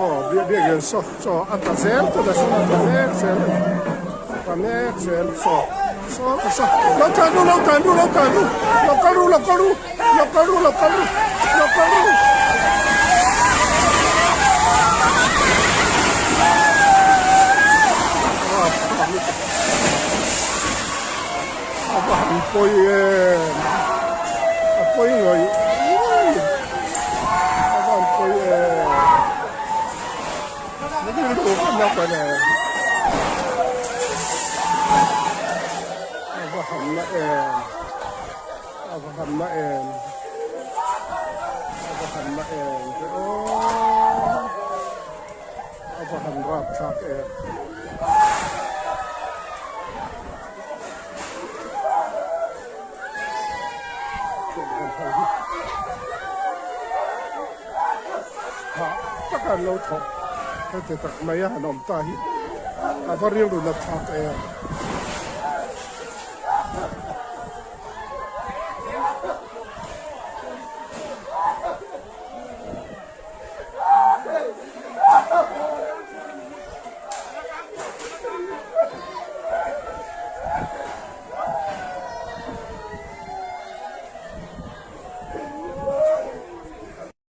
Aw biakin saw chaw a tla zel tuna saw a tla mek zel a ni a tla mek zel saw saw ka saw lo tlan ru lo tlan ru lo tlan ru lo kal ru lo kal ru lo kal ru lo kal ru lo kal ru. A va han pawi em a pawi ngawih ngawih a va han pawi em rilru ka na ta le a va han na em a va han na em a va han na em ve aw a va han rapthlak em. Hah taka an lo thawk heti tak mai a han awm ta hi a va rilru na thlak em.